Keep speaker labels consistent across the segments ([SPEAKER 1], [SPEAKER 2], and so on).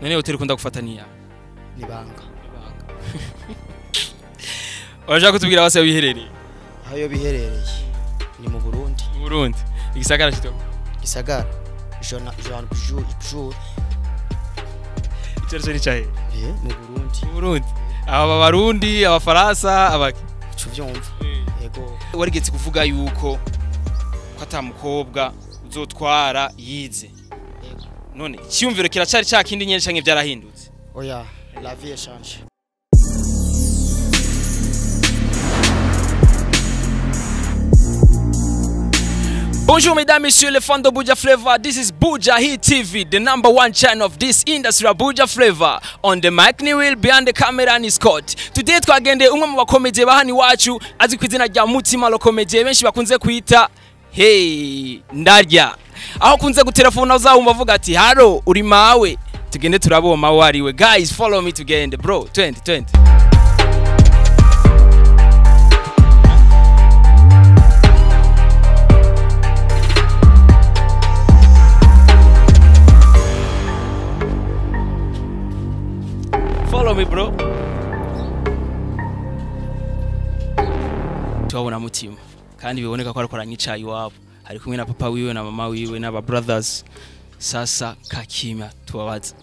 [SPEAKER 1] None hoteli ukunda gufata niya?
[SPEAKER 2] Ni banga.
[SPEAKER 1] Urashaka kutubwira base wiherereye?
[SPEAKER 2] Aho yo biherereye ni mu Burundi.
[SPEAKER 1] Mu Burundi. Igisagara cito.
[SPEAKER 2] Gisagara. Jean Jean Jour.
[SPEAKER 1] Icyo ni cyahe?
[SPEAKER 2] Mu Burundi.
[SPEAKER 1] Mu Burundi. Aba Barundi, Abafaransa, abaki.
[SPEAKER 2] Uvyumva. Yego.
[SPEAKER 1] Warigeze kuvuga yuko ko atamukobwa uzotwara yize.
[SPEAKER 2] Yego.
[SPEAKER 1] None icyumviro kiracari ca kindi nyene canke byarahindutse?
[SPEAKER 2] Oya, la vie change.
[SPEAKER 1] Bonjour mesdames, messieurs, les fans de Buja Flavor. This is Buja Hit TV, the number one channel of this industry, Buja Flavor. On the mic, ni will behind the camera ni Scott. Today twagende umwe mu bakomedie bahani wacu azi ku izina rya Mutima lo comedie benshi bakunze kwita hey ndarya. Aho kunze gutelefona uzawumva avuga ati haro uri mawe. Tugende turabo mawe ariwe. Guys, follow me tugende bro. 20 20. Follow me bro. Tuwabona Mutima kandi biboneka ko ariko aranyicaye iwabo, ari kumwe na papa wiwe na mama wiwe n'aba brothers. Sasa kakimya tubabaza.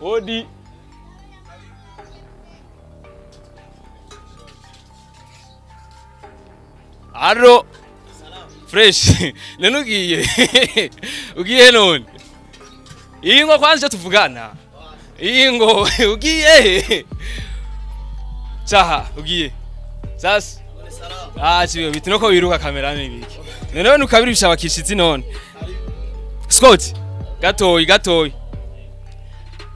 [SPEAKER 1] Odi Aro fresh. None ugiye ugiye none ingo kwanza tuvugana ingo ugiye chaha ugiye sasa. Ah chiwe biti noko wiruka kamera nibiki none nukabiri bishabakishitsi none Scott gatoyi gatoyi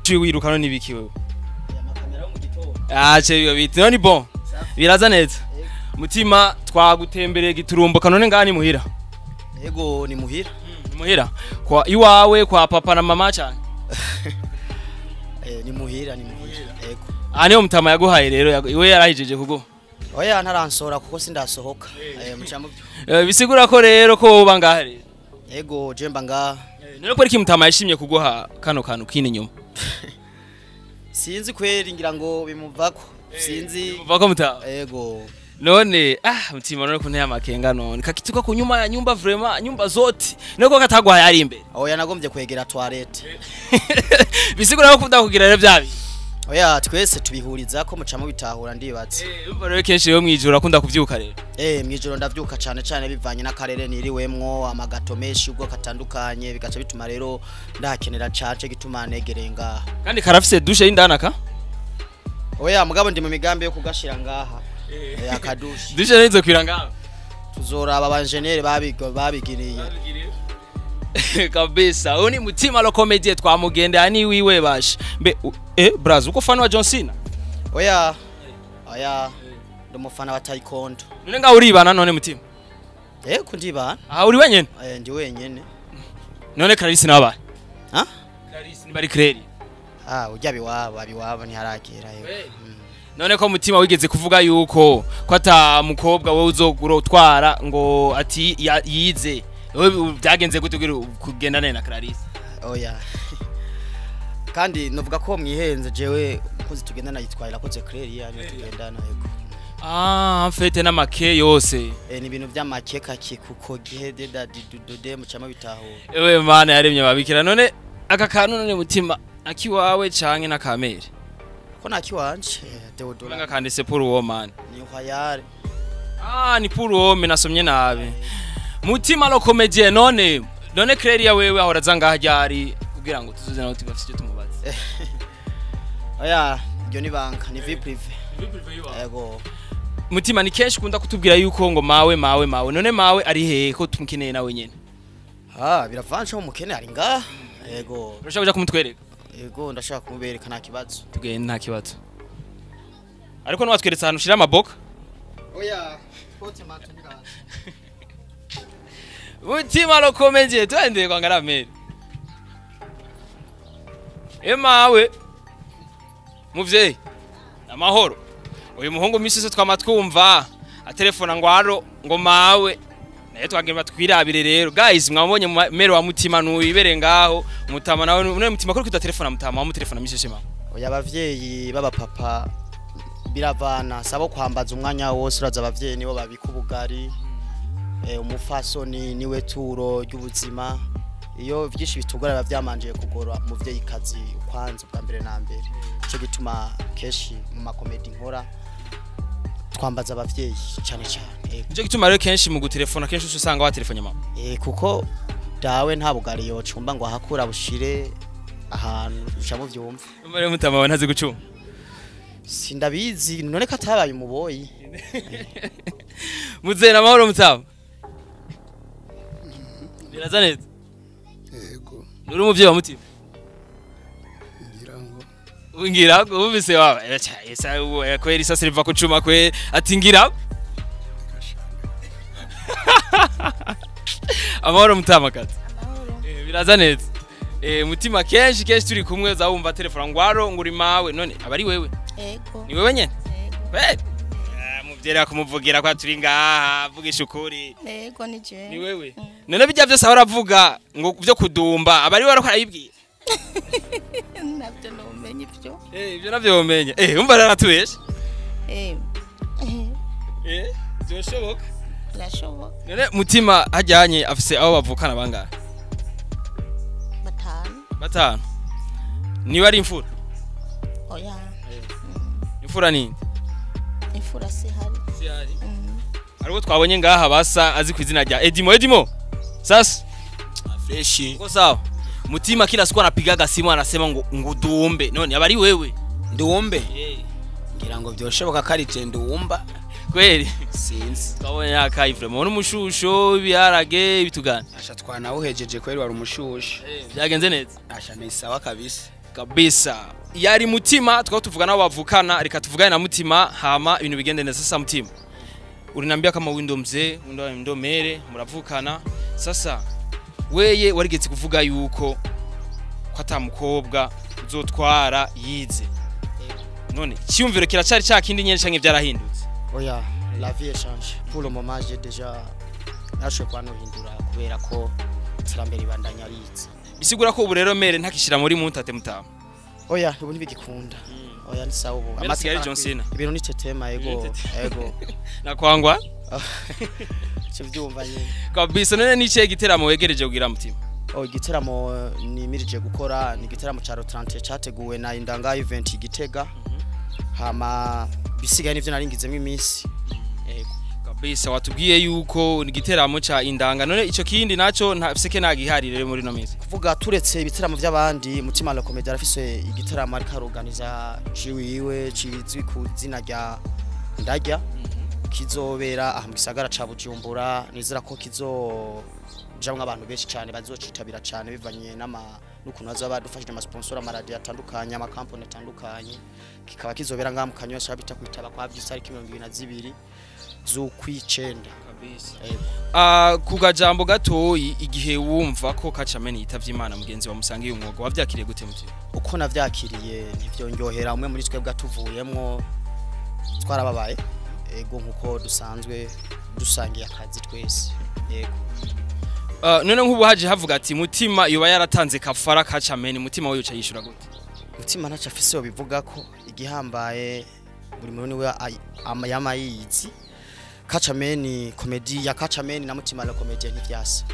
[SPEAKER 1] chiwe wiruka none ibiki wewe. Ah chiwe biti none bon biraza neza. Mutima twagutembereye giturumbuka none ngani muhira?
[SPEAKER 2] Yego ni muhira.
[SPEAKER 1] Ni muhira kwa iwawe kwa papa na mama cyane?
[SPEAKER 2] Ni muhira ni muhira. Yego.
[SPEAKER 1] Ah niyo mutama yaguhaye rero iwe yarahijeje kugo.
[SPEAKER 2] Oya ntaransora kuko sindasohoka. Mucamo
[SPEAKER 1] bisigura ko rero ko uba ngaha rero.
[SPEAKER 2] Yego je mba ngaha.
[SPEAKER 1] None ko iki mutama yashimye kuguha kano kantu kine nyuma?
[SPEAKER 2] Sinzi kweri ngira ngo bimuvako. Sinzi.
[SPEAKER 1] Bimuvako mutama.
[SPEAKER 2] Yego.
[SPEAKER 1] None ah mtima none kunteye amakenga none kakituka ku nyuma ya nyumba vraiment nyumba zote niko katagwaye ari imbere.
[SPEAKER 2] Oya nagombye kwegera toilette.
[SPEAKER 1] Bisigura ko kudakugira rero byabi.
[SPEAKER 2] Oya twese tubihuriza ko mucamo bitahura ndibatse.
[SPEAKER 1] Umva rero kenshi rero mwijoro akunda kuvyuka rero.
[SPEAKER 2] Mwijoro ndavyuka cyane cyane bivanye n'akarere niriwemwo amagato menshi ubwo katandukanye bigaca bituma rero ndakenera cyane gituma negereye ngaha.
[SPEAKER 1] Kandi karafise douche y'indana ka?
[SPEAKER 2] Oya mugabo ndi mu migambi yo kugashira ngaha. Akadushi.
[SPEAKER 1] Dushe nizo kwira ngaha.
[SPEAKER 2] Tuzoraba abanjenere babigiriye.
[SPEAKER 1] Kabisa. Oni Mutima lo comedie twamugende ani wiwe basha. Mbe braz uko fan wa John Cena?
[SPEAKER 2] Oya. Oya. Ndi umufana wa Taekwondo.
[SPEAKER 1] None ngaho uribana none Mutima?
[SPEAKER 2] Ko ndibana.
[SPEAKER 1] Ah uri wenyene?
[SPEAKER 2] Ndi wenyene.
[SPEAKER 1] None Clarisse nabaye?
[SPEAKER 2] Ha?
[SPEAKER 1] Clarisse ni bari Claire.
[SPEAKER 2] Ah ujya biwabo abiwabo ntiharagera yo.
[SPEAKER 1] None ko Mutima wigeze kuvuga yuko ko ata mukobwa wowe uzogurotwara ngo ati yize wewe byagenze gute kugendana na Clarisse?
[SPEAKER 2] Oya. Kandi novuga ko mwihenze jewe kuzi tugendana yitwaye rakoze Claire ya niyo tugendana yego.
[SPEAKER 1] Ah mfete n'amake yose.
[SPEAKER 2] Ni ibintu by'amake kake kuko gihe de didudode mucamo bitahura.
[SPEAKER 1] Ewe mana yaremye babikira none aka kantu none Mutima akiwawe canke na kamere?
[SPEAKER 2] Ko nakiwanje Theodora
[SPEAKER 1] nga kandise pour woman
[SPEAKER 2] ni royal.
[SPEAKER 1] Ah ni pour woman nasomye nabi. Mutima lo comedie none none Claire ya wewe ahora zanga ryari kugira ngo tuzuze nawe tubafite icyo tumubaze.
[SPEAKER 2] Oya iryo ni banka ni vie privée.
[SPEAKER 1] Vie privée yiwa.
[SPEAKER 2] Yego.
[SPEAKER 1] Mutima ni kenshi kunda kutubwira yuko ngo mawe mawe mawe none mawe ari hehe ko tumukeneye nawe nyene?
[SPEAKER 2] Ah biravanje umukene ari ngaha. Yego.
[SPEAKER 1] Urashaka kuja kumutwereka?
[SPEAKER 2] Yego ndashaka kumubereka nta kibazo.
[SPEAKER 1] Tugende nta kibazo. Ariko nwatweretse ahantu ushira amaboka?
[SPEAKER 2] Oya, sport matunga.
[SPEAKER 1] Mutima lo comedie twende kwa ngaramere. Emawe. Muvyeyi. Amahoro. Uyu muhungu misi se twamatwumva atelefona ngo aro ngo mawe. Naye twagenda twirabire rero guys, mwabonye mère wa Mutima nuibere ngaho. Mutama nawe none Mutima kuri kwita telefone, Mutama wa mutelefone misheshe mama.
[SPEAKER 2] Oya, abavyeyi b'abapapa biravana, sabo kwambaza umwanya wose. Uraza abavyeyi nibo babika ubugari, umufasoni niwe turo ry'ubuzima. Iyo vyinshi bitugora biba vyamanjiye kugora umuvyeyi kazi kwanza ubwa mbere na mbere. Ico gituma kenshi mu makomedi nkora twambaza abavyeyi cyane cyane. Ego.
[SPEAKER 1] Nico gituma rero kenshi mu gutelefona kenshi usanga wa telefone mama.
[SPEAKER 2] Kuko dawe nta bugari yocumba ngo ahakura bushire ahantu uca muvyumva.
[SPEAKER 1] Mare Mutama wawe ntazi gucuma?
[SPEAKER 2] Sindabizi, none ko atabaye umuboyi.
[SPEAKER 1] Muzee na mahoro Mutama. Biraza neza.
[SPEAKER 3] Yego.
[SPEAKER 1] Uri umuvyeyi wa Mutima?
[SPEAKER 3] Ngira ngo.
[SPEAKER 1] Ngira ngo wumvise wawe. Esa kweri isasi riva kucuma kwe ati ngira. Amahoro Mutama kazi.
[SPEAKER 4] Amahoro.
[SPEAKER 1] Biraza neza. Mutima kenshi kenshi turi kumwe zawumva telefone ngwaro nguri mawe, none abari wewe?
[SPEAKER 4] Ego.
[SPEAKER 1] Ni wewe nyene?
[SPEAKER 4] Ego.
[SPEAKER 1] Kweli? Muvyera kumuvugira kwa turi ngaha vugisha ukuri.
[SPEAKER 4] Ego, ni je.
[SPEAKER 1] Ni wewe. None bijya byose ahora avuga ngo byo kudumba abari we ariko?
[SPEAKER 4] Nabyo numenye ibyo.
[SPEAKER 1] Ibyo navyo womenye. Umva raratubesha. Byoshoboka.
[SPEAKER 4] Birashoboka.
[SPEAKER 1] None Mutima hajyanye afise abo bavukana bangahe?
[SPEAKER 4] Batanu.
[SPEAKER 1] Batanu. Niba ari imfura?
[SPEAKER 4] Oya.
[SPEAKER 1] Imfura ni?
[SPEAKER 4] Imfura si hari.
[SPEAKER 1] Si hari. Ariko twabonye ngaha basa azi ku izina rya Edimo. Edimo. Sasa
[SPEAKER 5] fresh.
[SPEAKER 1] Uko sawa? Mutima kila siku anapigaga simu anasema ngo ngudumbe. None abari wewe?
[SPEAKER 5] Ndumbe. Ngira ngo byoshoboka ko ari je ndumba.
[SPEAKER 1] Kweli?
[SPEAKER 5] Sinzi.
[SPEAKER 1] Twabonye yakaye vraiment n'umushusho ibiharage ibitugana.
[SPEAKER 5] Asha twanawuhejeje kweli, wari umushusho.
[SPEAKER 1] Byagenze neza.
[SPEAKER 5] Asha ni sawa kabisa.
[SPEAKER 1] Kabisa. Yari Mutima twaba tuvuga nabo bavukana, reka tuvugane na Mutima hama ibintu bigende neza. Sasa Mutima, ulinambia kama wewe ndo mzee, ndo mère, muravukana. Sasa weye warigeze kuvuga yuko ko atamukobwa uzotwara yize. None icyumviro kiracari ca kindi nyene canke byarahindutse?
[SPEAKER 2] Oya, la vie change. Pour le moment, j'ai déjà nashoboye kuba nohindura kubera ko iterambere ribandanya riza.
[SPEAKER 1] Bisigura ko ubu rero mère ntakishira muri muntate Mutama.
[SPEAKER 2] Oya, ubu ntibigikunda. Oya, ni sawa ubu.
[SPEAKER 1] Mère asigaye ari John Cena.
[SPEAKER 2] Ibintu ni tetema, ego.
[SPEAKER 1] Ibintu ni
[SPEAKER 2] Ego.
[SPEAKER 1] Nakwangwa
[SPEAKER 2] Cyo byumva nyine.
[SPEAKER 1] Kabisa. None ni ikihe giteramo wegereje kugira Mutima?
[SPEAKER 2] Oh, igiteramo nimirije gukora ni igiteramo ca Rotrante cyateguwe na Indanga Event Gitega. Hama bisigaye nivyo naringizemo iminsi. Ego.
[SPEAKER 1] Kabisa, watubwiye yuko ni igiteramo ca Indanga. None ico kindi naco ntafise nagihari rero muri no minsi?
[SPEAKER 2] Kuvuga turetse ibiteramo by'abandi, Mutima la Comedy arafise igiteramo ariko aroganiza ciwiwe cizwi ku zina rya Ndarya, kizobera aha mu gisagara ca Bujumbura. Nizera ko kizojamwo abantu benshi cyane bazocitabira cyane bivanye n'ama n'ukuntu bazaba badufashije, ama sponsor, amaradiyo atandukanye, amakampani atandukanye. Kikaba kizobera ngaha mu Kanyosha bita kwitaba kwa vyisa, ariko 22 z'ukwicenda.
[SPEAKER 1] Kabisa.
[SPEAKER 2] Ego.
[SPEAKER 1] Ku gajambo gatoyi, igihe wumva ko Kacameni yitavye Imana mugenzi wa musangiye umwuga, wavyakiriye gute Mutima?
[SPEAKER 2] Uko navyakiriye ntivyonyohera. Umwe muri twebwe tuvuyemwo twarababaye, ego, nkuko dusanzwe dusangiye akazi twese, yego.
[SPEAKER 1] None nk'ubu haje havuga ati Mutima yoba yaratanze kafara Kacameni, Mutima we yoca yishura gute?
[SPEAKER 2] Mutima ntaco afise bivuga ko igihambaye buri muntu niwe yama yizi. Kacameni, comedy ya Kacameni na Mutima la Comedy ntivyasa,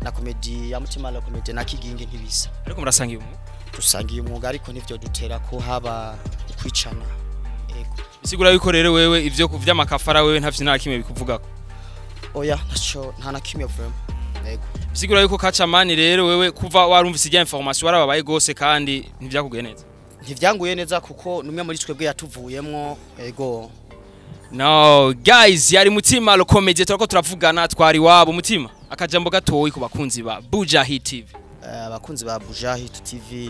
[SPEAKER 2] na comedy ya Mutima la Comedy na Kigingi ntibisa.
[SPEAKER 1] Ariko murasangiye umwuga.
[SPEAKER 2] Dusangiye umwuga, ariko ntivyo dutera ko haba kwicana, ego.
[SPEAKER 1] Bisigura yuko rero wewe ivyo vy'amakafara wewe ntavyo nta kimwe bikuvugako?
[SPEAKER 2] Oya, ntaco, nta na kimwe vraiment, ego.
[SPEAKER 1] Bisigura yuko Kacamani rero wewe kuva warumvise ijya information warababaye gose kandi ntivyakuguye neza.
[SPEAKER 2] Ntivyanguye neza kuko numwe muri twebwe yatuvuyemwo, ego.
[SPEAKER 1] No guys, yari Mutima lo Comedy turako turavugana, twari wabo. Mutima, akajambo gatoyi ku bakunzi ba Buja Hit TV.
[SPEAKER 2] Abakunzi ba Buja Hit TV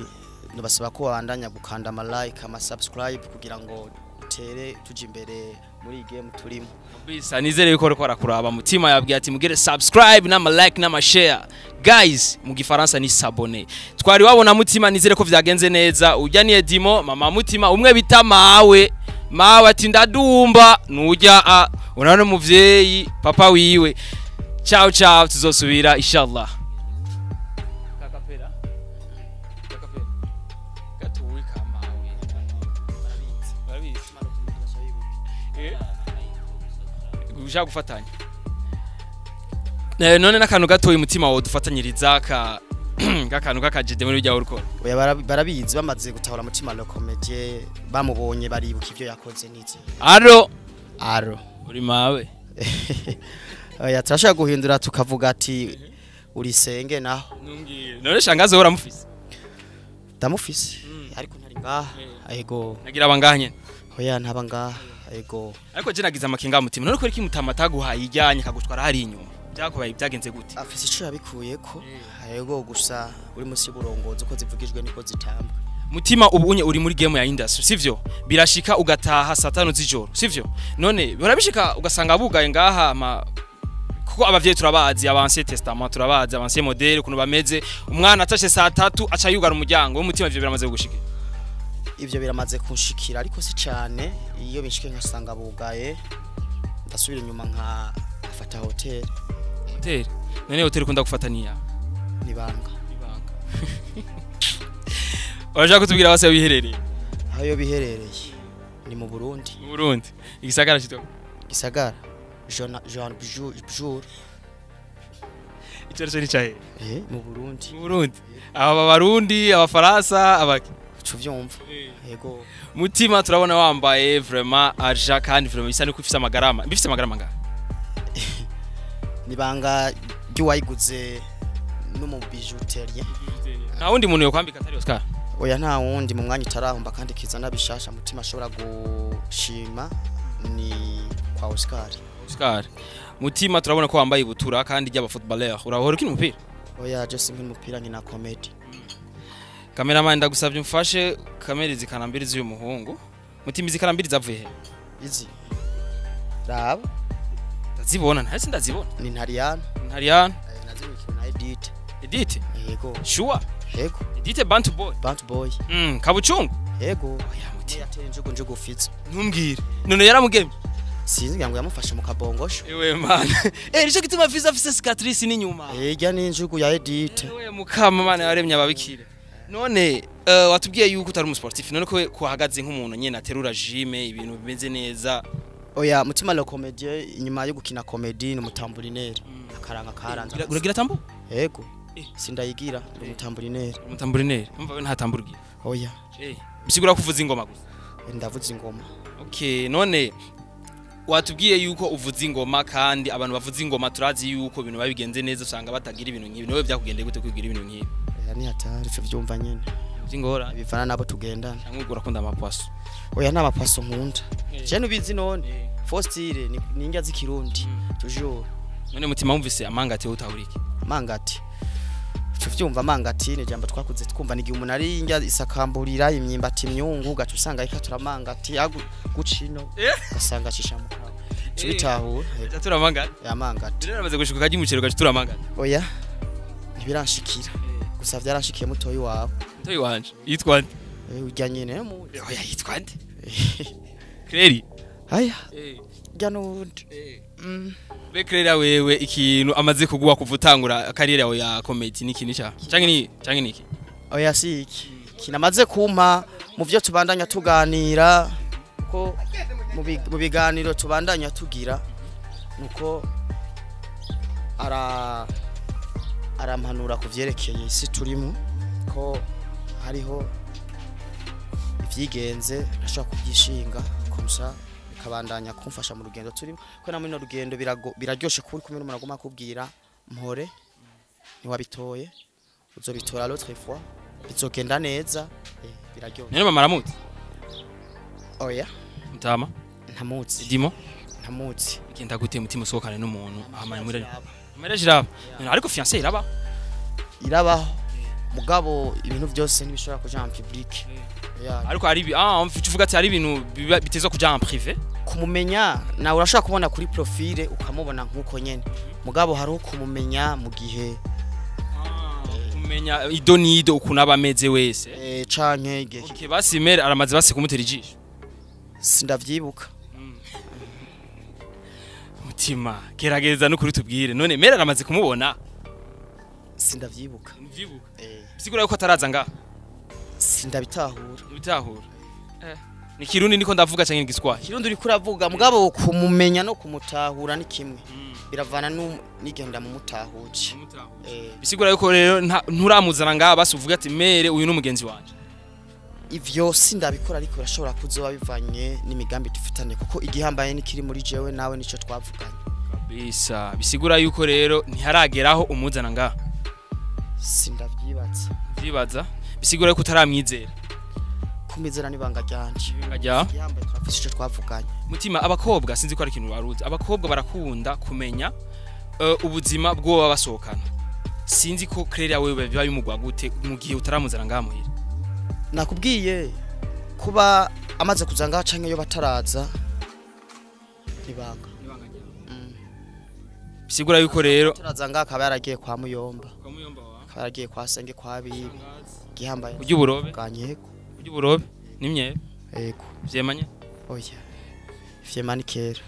[SPEAKER 2] nubasaba ko babandanya gukanda ama like, ama subscribe kugira ngo dutere tuje imbere muri iyi game turimo.
[SPEAKER 1] Kabisa, nizere yuko ariko arakuraba. Mutima yabwiye ati mugire subscribe n'ama like n'ama share. Guys, mu gifaransa ni s'abonner. Twari wabona Mutima, nizere ko vyagenze neza. Ujya ni Edimo, mama Mutima, umwe bita mawe. Mawe ati ndadumba, nujya a urabona muvyeyi papa wiwe. Ciao ciao, tuzosubira inshallah. Kakapera kakapera gatuwe kamawe barabizi ushaka gufatanya none n'akantu gatoyi mutima wawe dufatanyiriza ka gakantu kakajede muri bijya urukora.
[SPEAKER 2] Oya barabizi bamaze gutahura Mutima le Comedien bamubonye baribuka ivyo yakoze nize.
[SPEAKER 1] Aro
[SPEAKER 2] aro
[SPEAKER 1] uri mawe.
[SPEAKER 2] Oya turashaka guhindura tukavuga ati urisenge naho.
[SPEAKER 1] Ntumbwire. None shangazo uramufise?
[SPEAKER 2] Ndamufise. Ariko ntari ngaha. Ego.
[SPEAKER 1] Nagira abangaha nyene.
[SPEAKER 2] Oya ntaba ngaha. Ego.
[SPEAKER 1] Ariko je nagize amakenga mutima. None ko iki mutama taguhaye ijyanye kagutwara hari inyuma. Byakubaye byagenze gute?
[SPEAKER 2] Afise ico yabikuyeko. Ego gusa uri musi burongozi uko zivugijwe niko zitambwa.
[SPEAKER 1] Mutima ubunye uri muri game ya industry sivyo? Birashika ugataha saa 5 z'ijoro sivyo? None birabishika ugasanga bugaye ngaha ma kuko abavyeyi turabazi abancien testament turabazi abancien modèle kuno bameze umwana atashe saa 3 aca yugara umuryango w'umutima. Ivyo biramaze gushikira?
[SPEAKER 2] Ivyo biramaze kunshikira ariko si cyane. Iyo binshike nkasanga bugaye ndasubira inyuma nka afata hotel.
[SPEAKER 1] Hotel? None hotel ukunda gufata niya?
[SPEAKER 2] Nibanga.
[SPEAKER 1] Nibanga. Urashaka kutubwira base biherereye?
[SPEAKER 2] Aho yo biherereye ni mu Burundi.
[SPEAKER 1] Mu Burundi. Igisagara cito?
[SPEAKER 2] Gisagara Jean Bjour.
[SPEAKER 1] Ico cyo cyahe?
[SPEAKER 2] Mu Burundi.
[SPEAKER 1] Mu Burundi. Aba Barundi, abafaransa, abaki.
[SPEAKER 2] Tuvyumva. Yego.
[SPEAKER 1] Mutima turabona wambaye vraiment argent kandi vraiment bisa nuko ufise amagarama. Bifise amagarama ngaha?
[SPEAKER 2] Nibanga ry'uwayiguze n'umu bijouterie.
[SPEAKER 1] Nta wundi muntu yokwambika atari Oscar?
[SPEAKER 2] Oya nta wundi mu mwanya utarahomba kandi kizana bishasha Mutima ashobora gushima ni kwa Oscar.
[SPEAKER 1] Oscar. Mutima turabona ko wambaye ibutura kandi ry'aba footballer. Urahora ukina umupira?
[SPEAKER 2] Oya je sinkina umupira nkina comedy.
[SPEAKER 1] Cameraman ndagusabye umfashe kamera zikanambiri z'uyu muhungu. Mutima zikanambiri zavuye he?
[SPEAKER 2] Izi. Raba.
[SPEAKER 1] Ndazibona ntasi ndazibona.
[SPEAKER 2] Ni Ntariana.
[SPEAKER 1] Ntariana.
[SPEAKER 2] Nazibikiwe na Edith.
[SPEAKER 1] Edith?
[SPEAKER 2] Yego.
[SPEAKER 1] Sure.
[SPEAKER 2] Yego.
[SPEAKER 1] Edith Bantu Boy.
[SPEAKER 2] Bantu Boy.
[SPEAKER 1] Kabuchungu.
[SPEAKER 2] Yego.
[SPEAKER 1] Oya mutima.
[SPEAKER 2] Yateye injugu njugu fitso.
[SPEAKER 1] Ntumbwire. None yaramugemye.
[SPEAKER 2] Sinzi ngira ngo yamufashe mu kabongosho.
[SPEAKER 1] Ewe mana. Nico gituma visa afise cicatrice ni nyuma.
[SPEAKER 2] Ejya ni injugu ya Edith.
[SPEAKER 1] Ewe mukama mana yaremye ababikira. None watubwiye yuko utari umu sportif none ko kuhagaze nk'umuntu nyene aterura gym ibintu bimeze neza.
[SPEAKER 2] Oya Mutima le Comedien inyuma yo gukina comedy ni umutamburinere. Akaranga karanze.
[SPEAKER 1] Uragira tambu?
[SPEAKER 2] Yego. Sindayigira ndi umutamburinere.
[SPEAKER 1] Umutamburinere. Umva we nta tamburugira.
[SPEAKER 2] Oya.
[SPEAKER 1] Bisigura kuvuza ingoma gusa.
[SPEAKER 2] Ndavuza ingoma.
[SPEAKER 1] Okay, none watubwiye yuko uvuza ingoma kandi abantu bavuza ingoma turazi yuko ibintu babigenze neza usanga batagira ibintu nk'ibi. Nawe byakugendeye gute kwigira ibintu nk'ibi?
[SPEAKER 2] Oya ni hatari cyo byumva nyene.
[SPEAKER 1] Byingora.
[SPEAKER 2] Bivana nabo tugendana.
[SPEAKER 1] Cyangwa urakunda amapoisson?
[SPEAKER 2] Oya nta mapoisson nkunda. Je nubizi none. Fostire ni indya z'ikirundi. Toujours.
[SPEAKER 1] None mutima wumvise amangati utahurike?
[SPEAKER 2] Amangati. Tuvyumva amangati ni jambo twakuze twumva nigihe umuntu ari indya isakamburira imyimbati imyungu gacu usanga ika turamangati agucino gasanga cisha mu kawa. Tubitahura.
[SPEAKER 1] Turamangati.
[SPEAKER 2] Amangati.
[SPEAKER 1] Rero namaze gushuka kaji umucero gacu turamangati.
[SPEAKER 2] Oya. Ntibiranshikira. Gusa vyaranshikiye mutoyi wawe.
[SPEAKER 1] Mutoyi wanje. Yitwa nde?
[SPEAKER 2] Ujya nyene mu.
[SPEAKER 1] Oya yitwa nde? Clary.
[SPEAKER 2] Aya. Jya nundi.
[SPEAKER 1] Bekrera wewe ikintu amaze kuguha kuvutangura kariyeri yawe ya comedy niki nica canke ni canke niki?
[SPEAKER 2] Oya si iki. Kinamaze kumpa mu byo tubandanya tuganira ko mu biganiro tubandanya tugira nuko arampanura kuvyerekeye isi turimo ko hariho ivyigenze ndashaka kubyishinga komsa kabandanya kumfasha mu rugendo turimo ko namwe no rugendo biraryoshe kuri kumwe n'umuntu agoma kubwira mpore ntiwabitoye uzobitora l'autre fois bizogenda neza biraryoshe.
[SPEAKER 1] None mama aramutse?
[SPEAKER 2] Oya
[SPEAKER 1] mutama
[SPEAKER 2] ntamutse.
[SPEAKER 1] Dimo
[SPEAKER 2] ntamutse.
[SPEAKER 1] Igenda gute mutima usohokane n'umuntu ahamanye muri mariage iraba ariko fiancé iraba
[SPEAKER 2] irabaho mugabo ibintu byose ntibishobora kuja en public.
[SPEAKER 1] Ariko ari uvuga ati ari ibintu bitezwa kuja en privé
[SPEAKER 2] kumumenya nawe urashobora kubona kuri profile ukamubona nkuko nyene mugabo hari kumumenya mu gihe
[SPEAKER 1] kumenya idonido ukuntu aba ameze wese
[SPEAKER 2] canke igihe
[SPEAKER 1] okay basi mere aramaze basi kumutera ijisho
[SPEAKER 2] sindavyibuka.
[SPEAKER 1] Mutima, gerageza no kuri tubwire. None mère aramaze kumubona?
[SPEAKER 2] Sindavyibuka.
[SPEAKER 1] Mvyibuka. Bisigura yuko ataraza nga.
[SPEAKER 2] Sindabitahura.
[SPEAKER 1] Ubitahura. Ni Kirundi niko ndavuga canke n'igiswahili?
[SPEAKER 2] Kirundi uri kuravuga mugabo kumumenya no kumutahura ni kimwe. Biravana n'igenda mu mutahuje.
[SPEAKER 1] Bisigura yuko rero nturamuzana ngaha basi uvuga ati mère uyu n'umugenzi wanje.
[SPEAKER 2] Ivyo sindabikora ariko birashobora kuzoba bivanye n'imigambi dufitanye kuko igihambaye nikiri muri jewe nawe nico twavuganye.
[SPEAKER 1] Kabisa. Bisigura yuko rero ntiharageraho umuzana ngaha.
[SPEAKER 2] Sindavyibaza.
[SPEAKER 1] Vyibaza? Bisigura yuko utaramwizera.
[SPEAKER 2] Kumizera nibanga ryanje.
[SPEAKER 1] Ibanga rya?
[SPEAKER 2] Igihambaye turafise ico twavuganye.
[SPEAKER 1] Mutima, abakobwa sinzi ko ari ikintu baruzi. Abakobwa barakunda kumenya ubuzima bwo baba basohokana. Sinzi ko Claire wewe biba bimugwa gute mu gihe utaramuzana ngaha muhira.
[SPEAKER 2] Nakubwiye kuba amaze kuza ngaha canke yo bataraza nibanga.
[SPEAKER 1] Bisigura yuko rero
[SPEAKER 2] bataraza ngaha akaba yaragiye kwa Muyomba.
[SPEAKER 1] Kwa Muyomba wa?
[SPEAKER 2] Akaba yaragiye kwa Senge kwa Bibi. Gihambaye.
[SPEAKER 1] Kurya uburobe?
[SPEAKER 2] Bwanyeko.
[SPEAKER 1] Kurya uburobe nimye?
[SPEAKER 2] Yego.
[SPEAKER 1] Vyemanye?
[SPEAKER 2] Oya. Vyemanye kera.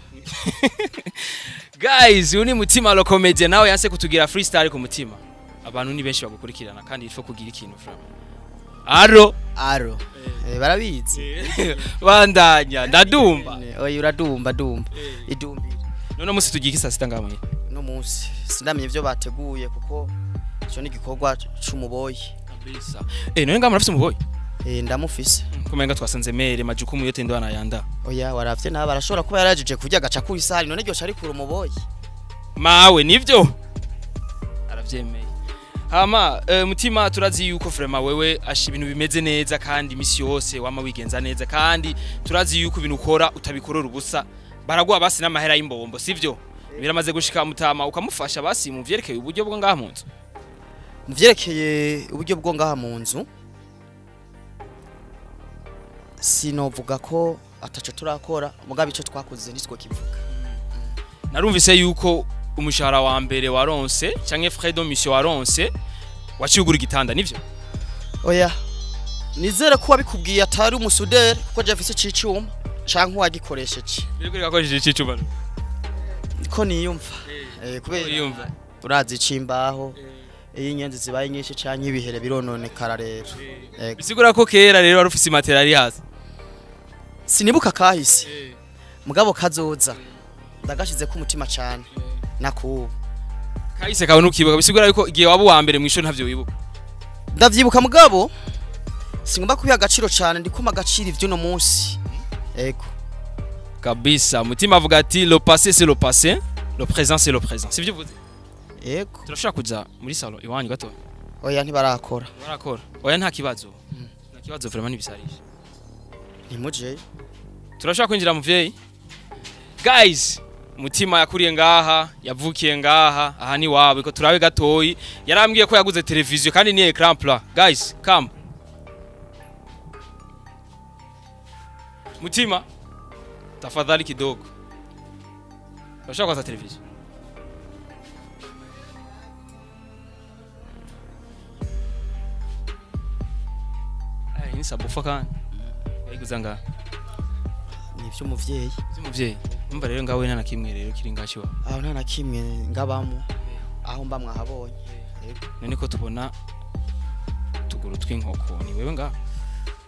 [SPEAKER 1] Guys, uyu ni Mutima lo comedy nawe yanse kutugira freestyle ku mutima. Abantu ni benshi bagukurikirana kandi ifo kugira ikintu from. Aro
[SPEAKER 2] aro. Barabizi.
[SPEAKER 1] Bandanya ndadumba.
[SPEAKER 2] Oya uradumba dumba. Idumbira.
[SPEAKER 1] None musi tugiye iki saa sita ngaho?
[SPEAKER 2] No munsi sindamenye ivyo bateguye kuko ico ni igikorwa c'umuboyi.
[SPEAKER 1] Kabisa. None ngaho murafise umuboyi?
[SPEAKER 2] Ndamufise.
[SPEAKER 1] Kumenga twasanze mere majukumu yote ndo anayanda.
[SPEAKER 2] Oya waravye nawe barashobora kuba yarajije kurya gaca ku isari none ryo ari kura umuboyi.
[SPEAKER 1] Mawe nivyo? Aravyemeye. Hama Mutima turazi yuko vraiment wewe asha ibintu bimeze neza kandi imisi yose wama wigenza neza kandi turazi yuko ibintu ukora utabikorora ubusa. Baraguha basi n'amahera y'imbombo sivyo? Biramaze gushika mutama ukamufasha basi mu vyerekeye uburyo bwo ngaha mu nzu.
[SPEAKER 2] Mu vyerekeye uburyo bwo ngaha mu nzu sinovuga ko ataco turakora mugabe ico twakoze nitwo kivuga.
[SPEAKER 1] Narumvise yuko umushahara wa mbere waronse canke frais de mission waronse waciye ugura igitanda nivyo?
[SPEAKER 2] Oya. Nizere ko wabikubwiye atari umusuderi kuko je afise cicuma canke wagikoresheje.
[SPEAKER 1] Biriko gakoresheje cicuma.
[SPEAKER 2] Ko niyumva. Kubera yumva urazi cimbaho. Iyi nyenzi zibaye nyinshi canke ibihere birononekara rero.
[SPEAKER 1] Bisigura ko kera rero wari ufise matera ari hasi.
[SPEAKER 2] Sinibuka kahise. Mugabo kazoza. Ndagashize ku mutima cyane. Nakubu.
[SPEAKER 1] Kahise kawe nukibuka bisigura yuko igihe waba wa mbere mwisho ntavyo wibuka.
[SPEAKER 2] Ndavyibuka mugabo singomba kubiha agaciro cyane ndikuma agaciro ivyo no munsi. Ego.
[SPEAKER 1] Kabisa. Mutima avuga ati le passé c'est le passé, le présent c'est le présent. Sivyo uvuze?
[SPEAKER 2] Ego.
[SPEAKER 1] Turashaka kuja muri salon iwanyu gato.
[SPEAKER 2] Oya ntibarakora.
[SPEAKER 1] Barakora. Oya nta kibazo. Nta kibazo vraiment nibisarisha.
[SPEAKER 2] Nimuje.
[SPEAKER 1] Turashaka kwinjira muvyeyi. Guys, Mutima yakuriye ngaha, yavukiye ngaha, aha ni wawe ko turabe gatoyi. Yarambwiye ko yaguze televiziyo kandi ni écran plat. Guys, come. Mutima, tafadhali kidogo. Turashaka kwaza televiziyo. Ni sabufa kandi. Yayiguza ngaha.
[SPEAKER 2] Ni ivyo muvyeyi.
[SPEAKER 1] Ivyo muvyeyi. Umva rero ngawe nta kimwe rero kiri ngachi wa.
[SPEAKER 2] Aho nta kimwe ngabamo. Aho mba mwahabonye.
[SPEAKER 1] None ko tubona tuguru twinkoko ni wewe nga?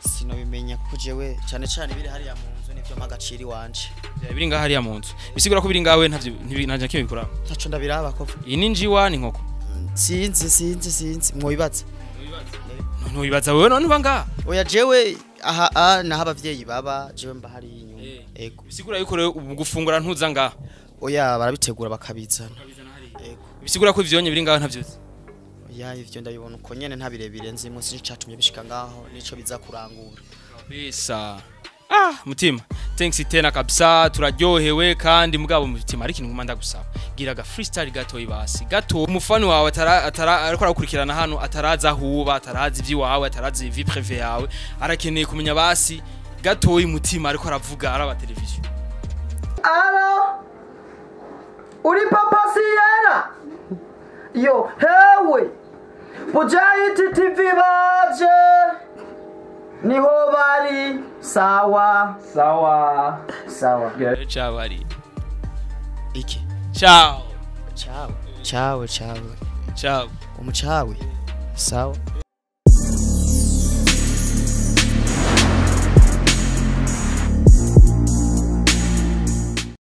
[SPEAKER 2] Sinobimenya kuko jewe cyane cyane biri hariya mu nzu nivyo magaciri wanje.
[SPEAKER 1] Biri ngaha hariya mu nzu. Bisigura ko biri ngawe ntavyo nta kimwe bikora.
[SPEAKER 2] Ntaco ndabiraba ko.
[SPEAKER 1] Iyi ni njiwa ni nkoko.
[SPEAKER 2] Sinzi mwobibaza.
[SPEAKER 1] None ubibaza wewe none uba ngaha?
[SPEAKER 2] Oya jewe aha naho abavyeyi baba jewe mba hari inyuma. Ego.
[SPEAKER 1] Bisigura yuko rero gufungura ntuza ngaha.
[SPEAKER 2] Oya barabitegura bakabizana. Ego.
[SPEAKER 1] Bisigura ko ivyonye biri ngaha ntavyo.
[SPEAKER 2] Oya ivyo ndabibona uko nyene nta birebire nzi munsi n'icatumye bishika ngaho nico biza kurangura.
[SPEAKER 1] Kabisa. Mutima, thanks tena kabisa turaryohewe kandi mugabo mutima ari ikintu nguma ndagusaba. Gira ga freestyle gato ibasi. Gato umufano wawe atara ariko arakurikirana hano ataraza huba atarazi ivyi wawe atarazi vie privée yawe arakeneye kumenya basi gato mutima ariko aravuga araba television.
[SPEAKER 6] Alo Uri papa Sierra Yo hewe Bujayi TV baje Niho bari sawa sawa sawa
[SPEAKER 1] Chabari
[SPEAKER 2] iki
[SPEAKER 1] Ciao.
[SPEAKER 2] Ciao ciao ciao.
[SPEAKER 1] Ciao.
[SPEAKER 2] Umucawe sawa.